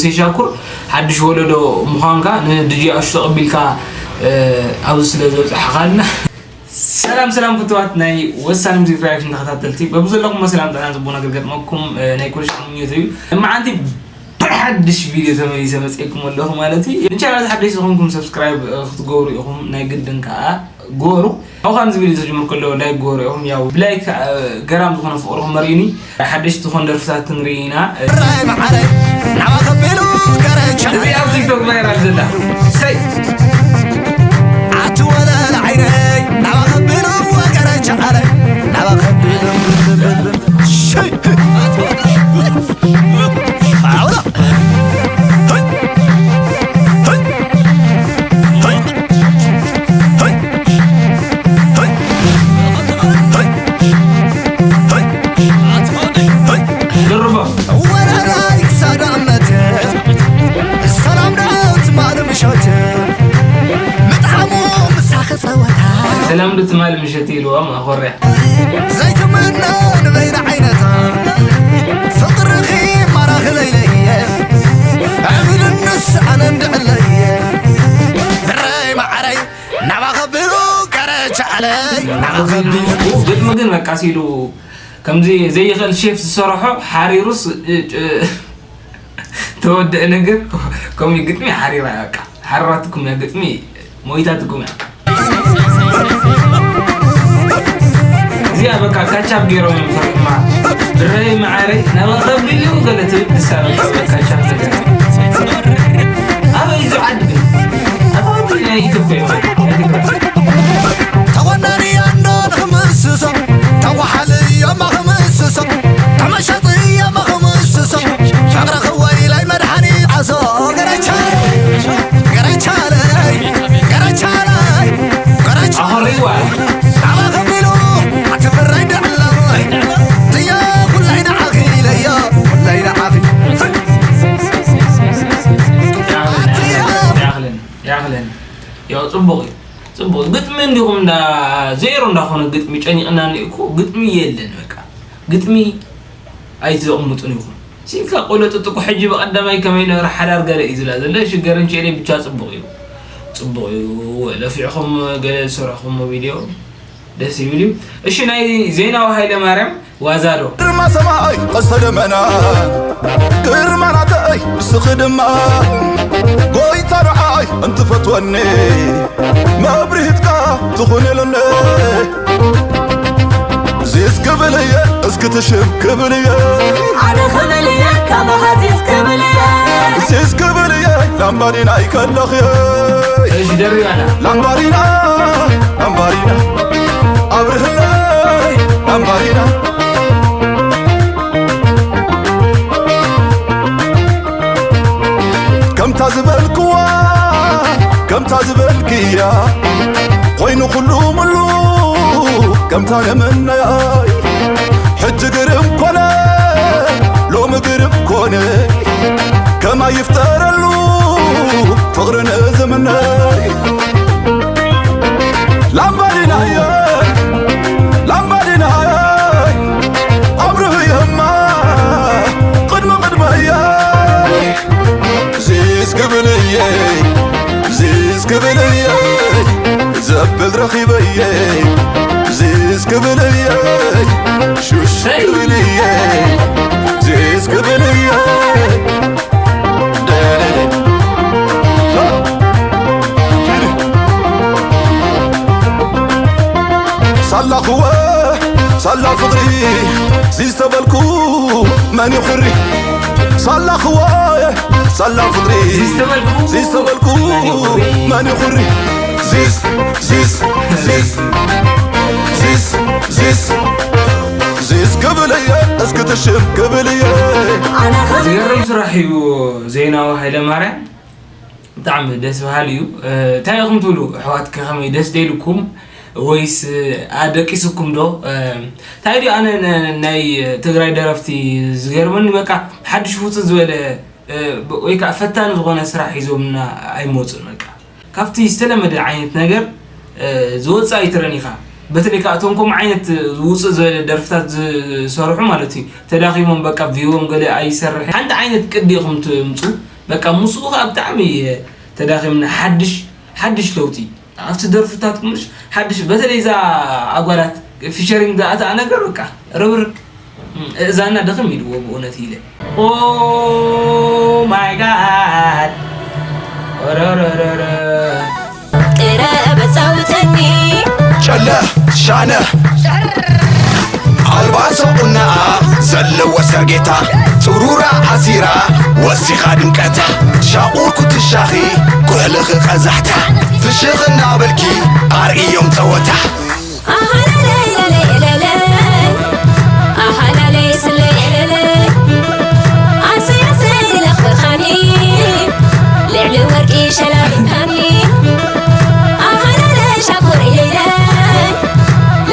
ሴሻኩር ሓድሽ ወለዶ ምዃንካ ንድጂ ኣሹ ተቐቢልካ ኣብዚ ስለ ዘብፅሓኻልና። ሰላም ሰላም ፍትዋት ናይ ወሳኒ ሙዚክ ሪያክሽን ተኸታተልቲ በብዘለኹም ሰላም ጥዕና ጽቡቕ ነገር ገጥመኩም ናይ ኩሉ ምኞት እዩ። መዓንቲ ብሓድሽ ቪድዮ ተመሊሰ መፅእኩም ኣለኹ ማለት እዩ። ንቻናል ሓደሽ ዝኾንኩም ሰብስክራይብ ክትገብሩ ኢኹም ናይ ግድን ከዓ ጎሩ። ኣውኻን ዝብል ተጀምር ከሎ ላይክ ጎሩ ኢኹም። ያው ብላይክ ገራም ዝኾነ ፍቕርኹም መሪእኒ። ሓደሽ ዝኾን ደርፍታት ክንርኢ ኢና። ራይ መዓረይ ናባ ከቢሉ ገረቻ እዚ ኣብ ቲክቶክ ቫይራል ዘላ ሰይ ኣቲ ወለል ዓይነይ ናባ ከቢሉ ወገረቻ ዓረይ ናባ ከቢሉ ሸይ ኣውላ ሰላም ዶ ትማል ምሸት ኢልዎም ኣኾርያ ዘይትምኖ ንበይና ዓይነታ ፍቕርኺ ማራኺ ለይለየ ዕብልንስ ኣነ እንድዕለየ ብረይ መዓረይ ናባ ከቢሉ ገረቻ ኣለይ ናባ ከቢሉ ግጥሚ ግን በቃ ሲሉ ከምዚ ዘይኽእል ሼፍ ዝሰረሖ ሓሪሩስ ተወደአ ነገር ከምኡ ግጥሚ ሓሪራ በቃ ሓሪራትኩም እያ ግጥሚ ሞይታትኩም እያ። እዚኣ በቃ ካቻብ ገይሮም እዮም ዝሰርሑማ። ብረይ መዓረይ ናባኻ ቢልዩ ገለ ትብል ንሳ በቃ ካቻብ ነገር ኣበይ እዩ ዓዲ ግን ኣታ ዓዲ ናይ ኢትዮጵያ እዩ ናይ ትግራይ ተወናኒ ኣንዶ ንኽምስሶ ተወሓልዮ ማኽምስሶ ተመሸጥዮ ማኽምስሶ ፍቕሪ ክወይለይ መድሓኒት ኣዞ ገረቻ ገረቻለይ ገረቻለይ ገረቻ ኣኸሪዋ ኣባ ከቢሉ ኣትፍረይ ደዕለወይ ትዮ ኩላይ ንዓኺ ኢለዮ ኩላይ ንዓኺ ኣትዮ ያኽለን ያኽለን ያው ጽቡቕ እዩ ጽቡቕ ግጥሚ እንዲኹም እንዳ ዜሮ እንዳኾነ ግጥሚ ጨኒቕና እኮ ግጥሚ የለን በቃ ግጥሚ ኣይትዘቕምጡን ኢኹም ሲልካ ቆሎ ጥጥቁ ሕጂ ብቐዳማይ ከመይ ነበረ ሓዳር ገለ እዩ ዝላ ዘሎ እሺ ገረንቸ ኤሌ ብቻ ጽቡቕ እዩ ጽቡቕ እዩ ለፊዕኹም ገለ ዝሰርሕኹም ቪድዮ ደስ ይብል እዩ እሺ ናይ ዜናዊ ሃይለ ማርያም ዋዛ ዶ ግርማ ሰማይ ቀስተ ደመና ግርማ ናተይ ንስኺ ድማ ጎይታ ንዓይ እንትፈትወኒ መብርሂትካ ትኹንልኒ ዚዝ ክብል እየ እስኪ ትሽም ክብል እየ ኣነ ክብል እየ ካባኻ ዚዝ ክብል እየ ዚዝ ክብል እየ ላምባዲና ይከለኽየ እሺ ደሪባና ላምባዲና ላምባዲና ኣብርህለይ ላምባዲና ከምታ ዝበልክዋ ከምታ ዝበልክያ ኮይኑ ኩሉ ምሉ ከምታ ነመናይ ሕጂ ግርም ኮነ ሎሚ ግርም ኮነ ከማይ ይፍጠረሉ ፍቕሪ ንዘመናይ ላምባዲናየ ላምባዲናየ ኣብርህየማ ቅድሚ ቅድመየ ዚዝ ክብል እየ ዚዝ ክብል እየ ዘብል ረኺበየ ዚዝ ክብል እየ ሹሽ ክብል እየ ዚዝ ክብል እየ ሳላኽወ ሳላ ፍቕሪ ዚዝተበልኩ መን ይኹሪ ሳላኽወ ሳላ ፍቕሪ ዚዝተበልኩ መን ይኹሪ ዚዝ ዚዝ ዚዝ ዚዝ ዚዝ ዚዝ ክብል እየ እስኪ ትሽም ክብል እየ ዝገርም ስራሕ እዩ ዜናዊ ሃይለማርያም ብጣዕሚ ደስ በሃሊ እዩ እንታይ ኢኹም ትብሉ ኣሕዋት ከመይ ደስ ደይልኩም ወይስ ኣደቂስኩም ዶ እንታይ ድዩ ኣነ ናይ ትግራይ ደረፍቲ ዝገርመኒ በቃ ሓድሽ ውፅእ ዝበለ ወይ ከዓ ፈታኒ ዝኾነ ስራሕ ሒዞምና ኣይመፁን በቃ ካብቲ ዝተለመደ ዓይነት ነገር ዝወፅእ ኣይትረን ኢኻ በተለይ ከዓ እቶም ከምኡ ዓይነት ውፅእ ዝበለ ደርፍታት ዝሰርሑ ማለት እዩ ተዳኺሞም በቃ ቪዎም ገለ ኣይሰርሕ ሓንቲ ዓይነት ቅዲ ኢኹም ትምፁ በቃ ምስኡ ከዓ ብጣዕሚ እየ ተዳኺምና። ሓድሽ ሓድሽ ለውጢ ኣብቲ ደርፍታትኩም፣ ሓድሽ፣ በተለይ እዛ ኣጓላት ፊቸሪንግ ዝኣተኣ ነገር በቃ ርብርብ። እዛና ድኽም ኢልዎ ብእውነት ኢለ። Oh my God። ኦሮሮሮሮ። ቅረብ ኣጻውተኒ። ጨለ ሻነ ኣልባሶ ቁናኣ ዘለዎ ሰርጌታ፣ ጥሩራ ኣሲራ ወሲኻ ድምቀታ። ሻቑር ኩትሻኺ ኩሕልኺ ቀዛሕታ፣ ፍሽኽ እናበልኪ ኣርእዮም ጸወታ። ኣሃለለለለለለይ፣ ኣሃላለይ ስለለለይ፣ ኣሰይ ኣሰይ ለኽበኻኒ፣ ልዕሊ ወርቂ ሸላሊካኒ። ኣሃለለ ሻኮር ኢለለይ፣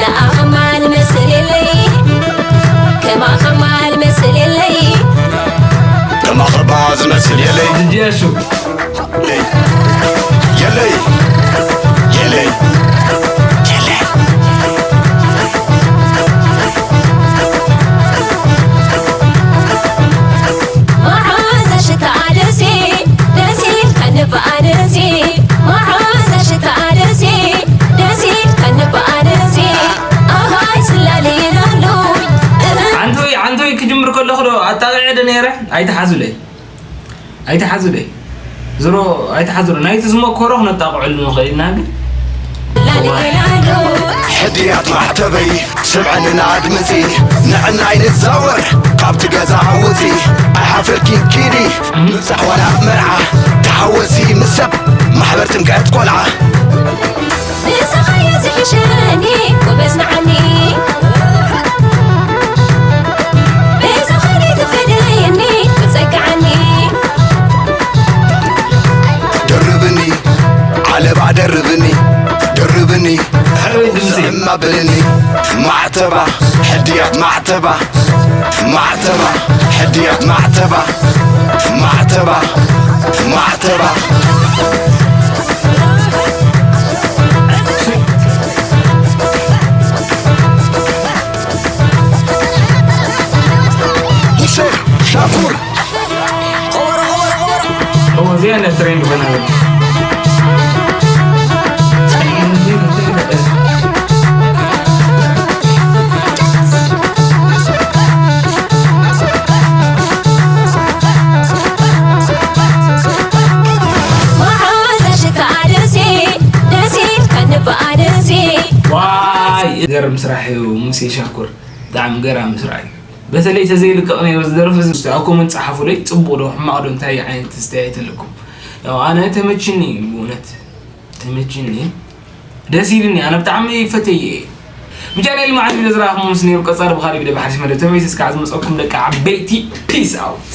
ለኣኸማ ልመስል የለይ፣ ከማኸማ ልመስል የለይ። ከማኸማ ዝመስል የለይ። ድያሹ የለይ የለይ የለይ። መዓዛ ሽታኣ ደሴ ደሴ ከንበኣ ደሴ መዓዛ ሽታኣ ደሴ ደሴ ከንበኣ ደሴ ኣሃይ ስላለየናሉ ዓንቶይ ዓንቶይ ክጅምር ከለኹ ዶ ኣጣቂዐ ዶ ነይረ? ኣይትሓዙለይ ኣይትሓዙለይ ዝሮ ኣይትሓዙ ናይቲ ዝመኮሮ ክነጣቕዐሉ ንኽእል ኢና ግን ላለየናሉ ሕድያት ማዕተበይ ስምዐንና ኣድምፂ ንዕናይ ንዛወር ካብቲ ገዛ ውፂ ኣይሓፈርኪ ኪዲ ምብፃሕ ዋላ መርዓ ተሓወሲ ምስ ሰብ ማሕበር ጥምቀት ቆልዓ ንስኻዮ ዝሕሸኒ ጎበዝ ንዓኒ በዛ ኸሊት ፈደየኒ ትጸግዓኒ ደርብኒ ዓለባ ደርብኒ ደርብኒ ሓወይ ድምፂ ስዕማ ብልኒ ማዕተባ ሕድያት ማዕተባ ማዕተባ ሕድያት ማዕተባ ማዕተባ ማዕተባ ሙሴ ሻኩር እዎ እዚኣ ነ ትሬንድ ኮይና መዓዛ ሽታኣ ደሴ ደሴ ከንበኣ ደሴ ዋይ ገርም ስራሕ እዩ ሙሴ ሻኩር ብጣዕሚ ገራሚ ስራሕ እዩ በተለይ ተዘይልቀቕ ነይሩ ዝደርፊ ኣብ ኮመንት ፀሓፉለይ ፅቡቕ ዶ ሕማቕ ዶ እንታይ ዓይነት ዝተያየት ኣለኩም ያው ኣነ ተመችኒ ብእውነት ተመችኒ ደስ ኢልኒ ኣነ ብጣዕሚ ፈተየ ብቻ ናይ ልማዓት ቪዲዮ ዝረኣኹም ምስ ነይሩ ቀፃሊ ብኻሊእ ቪዲዮ ብሓዲሽ መደብ ተመይሰ እስካዕ ዝመፀኩም ደቂ ዓበይቲ ፒስ ኣውት